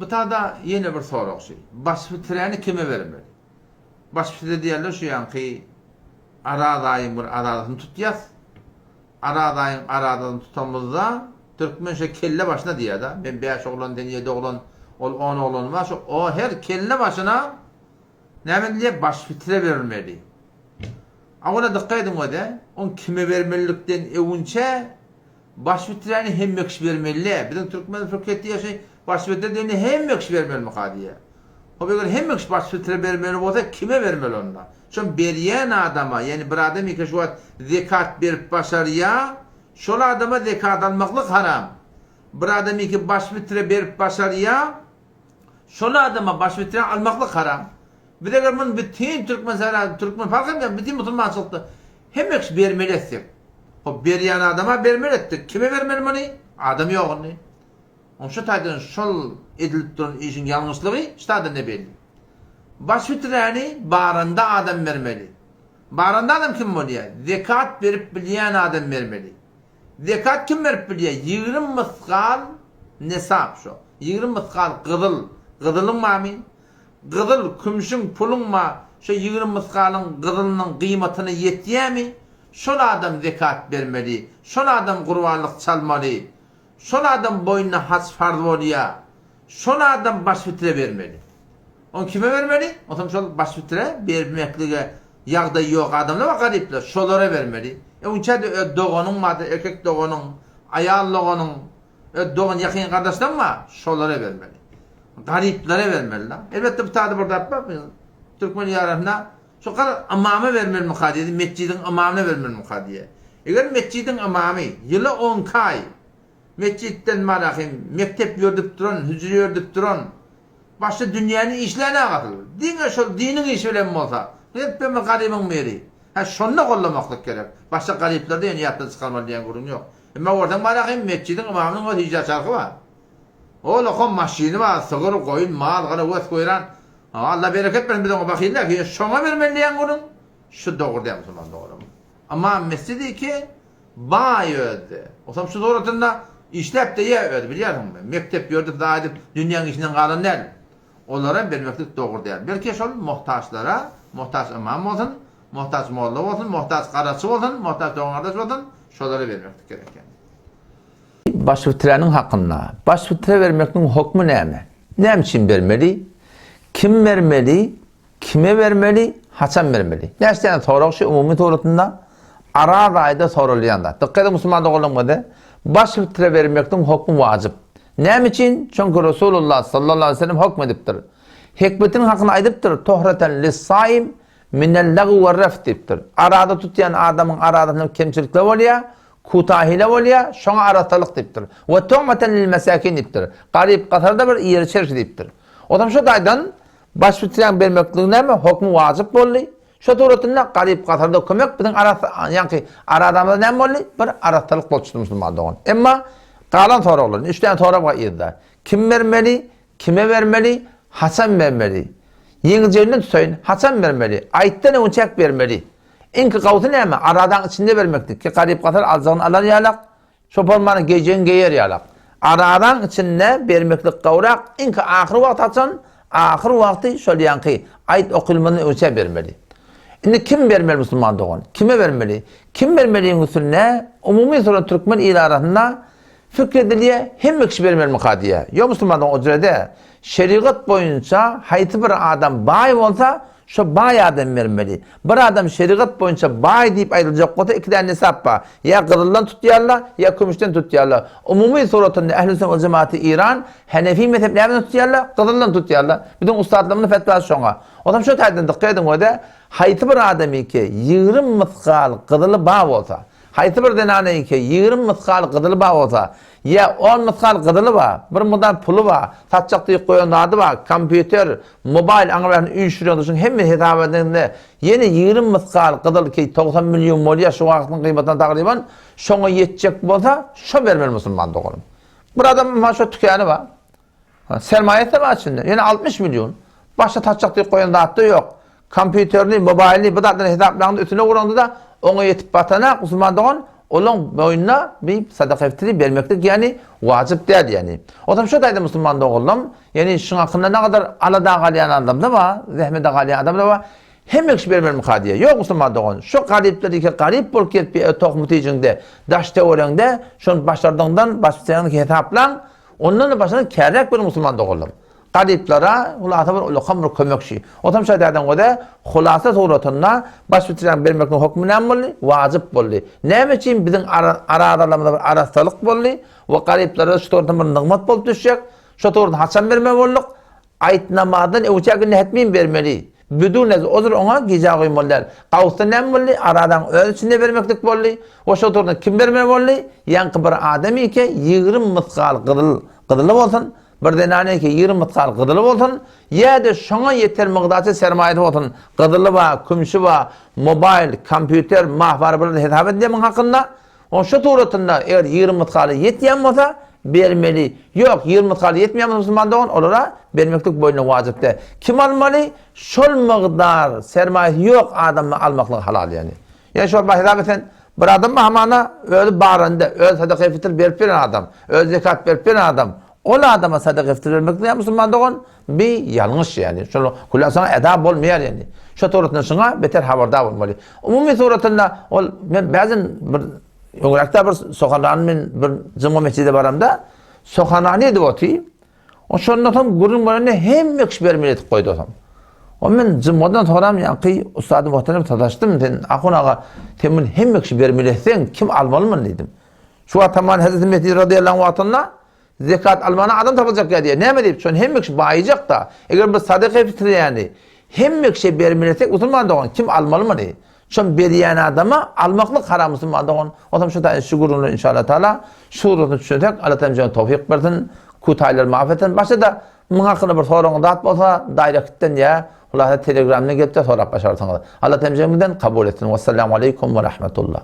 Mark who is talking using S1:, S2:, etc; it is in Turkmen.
S1: Bu tada ýene bir sorag şu. Baş fiträni kime bermeli? Baş fitre diýerler şu ýaňky Araz aýyň bir arazasyny tutýas. Araz aýyň arazasyny tutamyzda türkmen şo kelle başyna diýýär-de. Men bäş oglan, sen ýedi oglan, ol on oglan bar. Şo o her kelle başyna näme edilýär? Baş fitre berilmeli. A ola dykgat ediň öde, oň kime bermelilikden öwünçä Baş biträni hemme kişi bermeli-dä. Biziň türkmen fykh diýýär şeý, baş bitre diýende hemme kişi bermelimikä diýýär. Hop eger hemme kişi baş bitre bermeli bolsa kime bermeli onda? Şol berýän adama, ýagny bir adam eke şu wagt zekat berip başarýa, şol adama zekat almaklyk haram. Bir adam eke baş bitre berip başarýa, şol adama baş bitre almaklyk haram. Biz eger muny bütin türkmen sährasynda, türkmen fark etmeýär, bütin musulmançylykda hemme kişi bermeli etsek. Hop berýän adama bermeli etdik. Kime bermeli muny? Adam ýok indi. Oň şu taýdan şol edilip duran işiň ýalňyşlygy şu taýdan ne belli. Baş fiträni baranda adam bermeli. Baranda adam kim bolýar? Zekat berip bilýän adam bermeli. Zekat kim berip bilýär? 20 mysgal nesap şo. 20 mysgal gyzyl. Gyzylyň barmy? Gyzyl, kümşüň, puluň bar. Şo 20 mysgalyň gyzylynyň gyýmatyna ýetýärmi? Şol adam zekat bermeli, şol adam gurbanlyk çalmaly, şol adam boýnuna haç farz bolýar, şol adam baş fitre bermeli. Ony kime bermeli? Onsoň şol baş fitre bermeklige ýagdaýy ýok adamlar bar garyplar, şolara bermeli. E onça-da öz doganyň bardyr, erkek doganyň, aýal doganyň, öz dogan ýakyn gardaşlaryň bar, şolara bermeli. Garyplara bermeli-da. Elbetde bu taýda bir zat bar, türkmen ýarasynda Şu garaz ymama bermelimikä diýdi, metjidiň ymamyna bermelimikä diýýär. Eger metjidiň ymamy ýyla onki aý metjitden barahym mekdep ýördüp duran, hüjre ýördüp duran, başga dünýäni işlän agasyl, diňe şol diniň işi bilen bolsa, hepbemi garybyň biri. Hä, şonda gollamaklyk gerek. Başga garyplary-da ýöne ýatdan çykarmaly diýen gürrüň ýok. Emma görseň barahym metjidiň ymamynyň öz hüjre çarhy bar. Ol okam maşyny bar, sygyr, goýun, mal, gara, wes-weýran. Alla bereket bersin biz oňa bakyl däl, ýöne şoňa bermeli diýen gürrüň şu dogry däl musulman doganlarym. Ymam mesjidi ki baý özde. Osam şu suratynda işläp de ýa özi bilýärsiňmi? Mekdep ýördüp zat edip dünýäň işinden galan däl. Olara bermeklik dogry däl. Belki şol muhtaçlara, muhtaç ymam bolsun, muhtaç molla bolsun, muhtaç garaçy bolsun, muhtaç dogan gardaş bolsun, şolara bermeklik gerek ýani. Baş fiträniň hakynda. Baş fitre bermekligiň hokmy näme? Näme üçin bermeli? Kim bermeli? Kime bermeli? Haçan bermeli? Näçe däne sorag şu umumy suratynda Araz aýda soralýan zat. Dykgat ediň musulman doganlarymyza, baş fitre bermekligiň hokmy wajyp. Näme üçin? Çünki Resulullah sallallahu aleyhi ve sellem hokm edipdir. Hikmetiniň hakyny aýdypdyr, Tohreten lis-saim minel-lagw we-ref diýipdir. Araza tutýan adamyň arazasynda kemçilikler bolýar, Kutahile bolýar, şoňa arassalyk diýipdir. We tu'meten lil mesakin diýipdir. Garyp-gasarda bir iýer-içer şu diýipdir. Onsoň şu taýdan baş fiträň bermekligi näme, hokmy wajyp boldy. Şo suratynda garyp-gasarda kömek biziň arassa, ýaňky arazamyzda näme boldy? Bir arassalyk bolup çykdy musulman dogan. Emma galan soraglar, üç däne sorag bar yzda. Kim bermeli, kime bermeli, haçan bermeli? Ýeňiljegini tutaýyn, haçan bermeli? Aýtdan öňçäk bermeli. Iňki gawsy näme, aradaň içinde bermeklik ki, garyp-gasar aljagyny alar ýalak, şopormany geýjegini geýer ýalak. Aradaň içinde bermeklik gawrak, iňki ahyr wagt haçan, ahyr wagty şol ýaňky aýt okylmadan öňçä bermeli. Indi kim bermeli musulman dogan? Kime bermeli? Kim bermeliň üstünde umumy soran türkmen il arasynda Pikir edilýär, hemme kişi bermelimikä diýýär. Ýok musulmanlaryň o jürede. Şerigat boýunça haýsy bir adam baý bolsa, şo baý adam bermeli. Bir adam şerigat boýunça baý diýip aýdyljak bolsa iki däne nesap bar. Ýa gyzyldan tutýarlar, ýa kümüşden tutýarlar. Umumy suratynda Ähli sünnet we jemaati Iran, Hanefi mezhep nämeden tutýarlar? Gyzyldan tutýarlar. Biziň ussatlarymyzyň fetwasy şoňa. Onsoň şo taýdan dykgat ediň öde, haýsy bir adamyňky 20 mysgal gyzyly bar bolsa, Haýsy bir zenanyňky 20 mysgal gyzyly bar bolsa, ýa on mysgal gyzyly bar, bir mudar puly bar, satjak diýip goýan zady bar, kompýuter, mobaýl aňrybaşyny üýşürýän duşuň hemme hesap edeniňde ýene 20 mysgal gyzyl ki 90 million bolýar şu wagtyň gyýmatyna tagryban, şoňa ýetjek bolsa, şo bermeli musulman doganym. Bir adam ynha şo tükäni bar. Sermaýasy bar içinde. Ýöne 60 million. Başda satjak diýip goýan zat-da ýok. Kompýuterini, mobaýlyny bu zatlary hesaplaňda üstüne guraňda-da oňa ýetip batanak, musulman dogan, Olaň boýnuna bir sadaka fitri bermeklik ýani wajyp däl ýani. Otam şo taýda musulman doganlam, ýani şuň hakynda nagadar alada galýan adamda bar, zähmede galýan adamda bar. Hemme kişi bermelimikä diýýär. Ýok musulman dogan, şo garyplar ýeke garyp bolup gezip ýör tohum tijiňde, daş töweregiňde, şony başardygyňdan baş bitseňiz hesaplaň, ondan-da başarsaň kärräk beriň musulman doganlam. Garyplara hulasa bir ulakam bir kömek şi. Otam şa dädeň göze hulasa suratynda baş bitiren bermekligiň hökmi näme boldy? Wajyp boldy. Näme üçin biziň aralarymyzda bir arassalyk boldy we garyplara şu suratynda bir nygmat bolup düşjek. Şo suratynda haçan bermeli bolduk? Aýt namazdan öwçä günde hetmin bermeli. Bidun ez ozr oňa gijä goýmaly däl. Gawusda näme boldy? Aradaň öz içinde bermeklik boldy. We şo suratynda kim bermeli boldy? Ýaňky bir adam ike 20 mysgal gyzyl gyzyly bolsun, Bir zenana eke 20 mysgal gyzyly bolsun, ýa-da şoňa ýeter mygdarça sermaýasy bolsun, gyzyly bar, kümşi bar, mobaýl, kompýuter, mahwara bular hesap edilýär muň hakynda. Oň şu suratynda eger 20 mysgala ýetýän bolsa, bermeli. Ýok, 20 mysgala ýetmeýän bolsa musulman dogan, olara bermeklik boýnuna wajyp däl. Kim almaly? Şol mygdar sermaýasy ýok adamdan almaklygy halal ýagny. Ýa şol bar hesap etsen, bir adam bar hamana özi baranda, özi sadaka fitir berip beren adam, özi zekat berip beren adam, ol adama sadaka fitir bermek näme musulman dogan? Bi ýalňyş ýagny. Şol hulasaňa eda bolmaýar ýagny. Şo suratynda şuňa beter habardar bolmaly. Umumy suratynda ol men bäzen bir öňräkde bir sohanany men bir juma mesjide baramda sohanany edip oty. O şondan soň gürrüň berende hemme kişi bermeli edip goýdy otam. O men jummadan soram ýaňky ustady muhterem sataşdym sen ahun aga sen muny hemme kişi bermeli etseň kim almaly muny diýdim. Şu wagt taman Hazreti Mehdi radyýallahu anh wagtynda zekat almana adam tapyljak ýa diýýär. Näme diýip şony hemme kişi baýyjak da. Eger bir sadaka fitrýäni hemme kişi bermeli etsek musulman dogan kim almaly muny? Şony berýän adama almaklyk haram musulman dogan. Otam şu taýda şu gürrüňler inşallah taala şurasyny düşünsek Allah taala bize towfyk bersin. Kutaýlar maaf etsin. Başda-da muň hakynda bir soragyňyz zat bolsa daýrektden ýa hulasa telegramdan gelip-de sorap başarsyňyz. Allah taala bize kabul etsin. Wassalamu aleýkum we rahmetullah.